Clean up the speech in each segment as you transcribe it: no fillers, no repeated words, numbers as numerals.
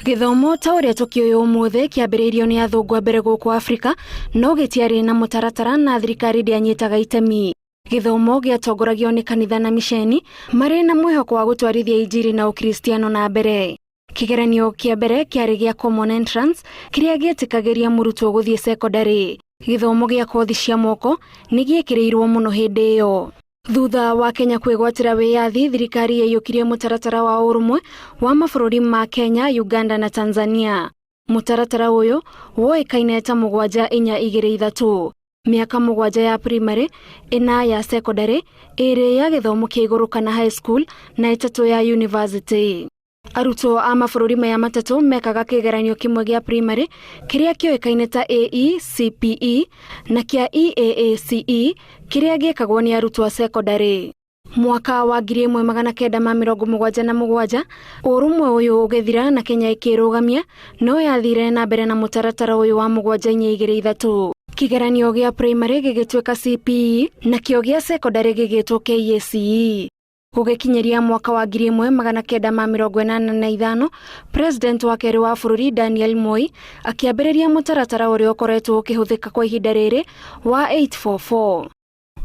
Gĩthomo ta ũrĩa tũkĩũĩ ũmũthĩ kĩambĩrĩirio nĩ athũngũ a mbere gũkũ Afrika, no gĩtiarĩ na mũtaratara na thirikari ndĩanyitaga itemi. Gĩthomo gĩatongoragio nĩ kanitha na miceni marĩ na mwĩhoko wa gũtwarithia injiri na ũkristiano na mbere. Kĩgeranio kĩa mbere kĩarĩ gĩa Common Entrance kĩrĩa gĩetĩkagĩria mũrutwo gũthiĩ cekondarĩ. Gĩthomo gĩa kothi cia moko nĩ gĩekĩrĩirwo mũno hĩndĩ ĩyo. Thutha wa Kenya kwĩgwatĩra wĩyathi, thirikari yaiyũkirie mũtaratara wa ũrũmwe wa mabũrũri ma Kenya, Uganda na Tanzania. Mũtaratara ũyũ woĩkaine ta mũgwanja inya igĩrĩ ithatũ. Mĩaka 7 ya primary, 4 ya cekondarĩ, 2 ya gĩthomo kĩa igũrũ kana high school na 3 ya yunivasĩtĩ. Arutwo a mabũrũri maya matatũ mekaga kĩgeranio kĩmwe gĩa primary kĩrĩa kĩoĩkaine ta AECPE na kĩa EAACE kĩrĩa gĩkagwo nĩ arutwo a cekondarĩ. Mwaka wa 1977 ũrũmwe ũyũ ũgĩthira na Kenya ĩkĩrũgamia no yathire na mbere na mũtaratara ũyũ wa mũgwanja inya igĩrĩ ithatũ. Kĩgeranio gĩa primary gĩgĩtuĩka CPE nakĩo gĩa cekondarĩ gĩgĩtwo KACE. Gũgĩkinyĩria mwaka wa 1985, President wa kerĩ wa bũrũri Daniel Moi akĩambĩrĩria mũtaratara ũrĩa ũkoretwo ũkĩhũthĩka kwa ihinda rĩrĩ wa 844.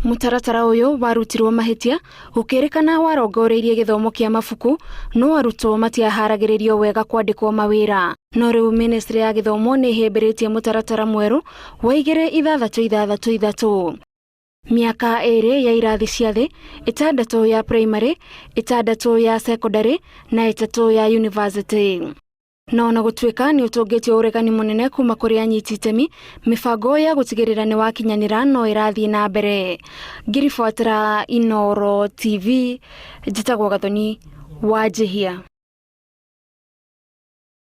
Mũtaratara ũyũ warutirwo mahĩtia gũkĩrĩkana warongoreirie gĩthomo kĩa mabuku no arutwo matiaharagĩrĩrio wega kwandĩkwo mawĩra. No rĩu ministry ya gĩthomo nĩ ĩhĩmbĩrĩtie mũtaratara mwerũ wa 2 6 6 3. Mĩaka 2 ya irathi cia thĩ, 6 ya primary, 6 ya cekondarĩ na 3 ya yunivasĩtĩ. No ona gũtuĩka nĩ ũtũngĩtio ũregani mũnene kuma kũrĩ anyiti itemi, mĩbango ya gũtigĩrĩra nĩ wakinyanĩra no ĩrathiĩ na mbere. Ngĩribotera Inooro TV, njĩtagwo Gathoni Wanjihia.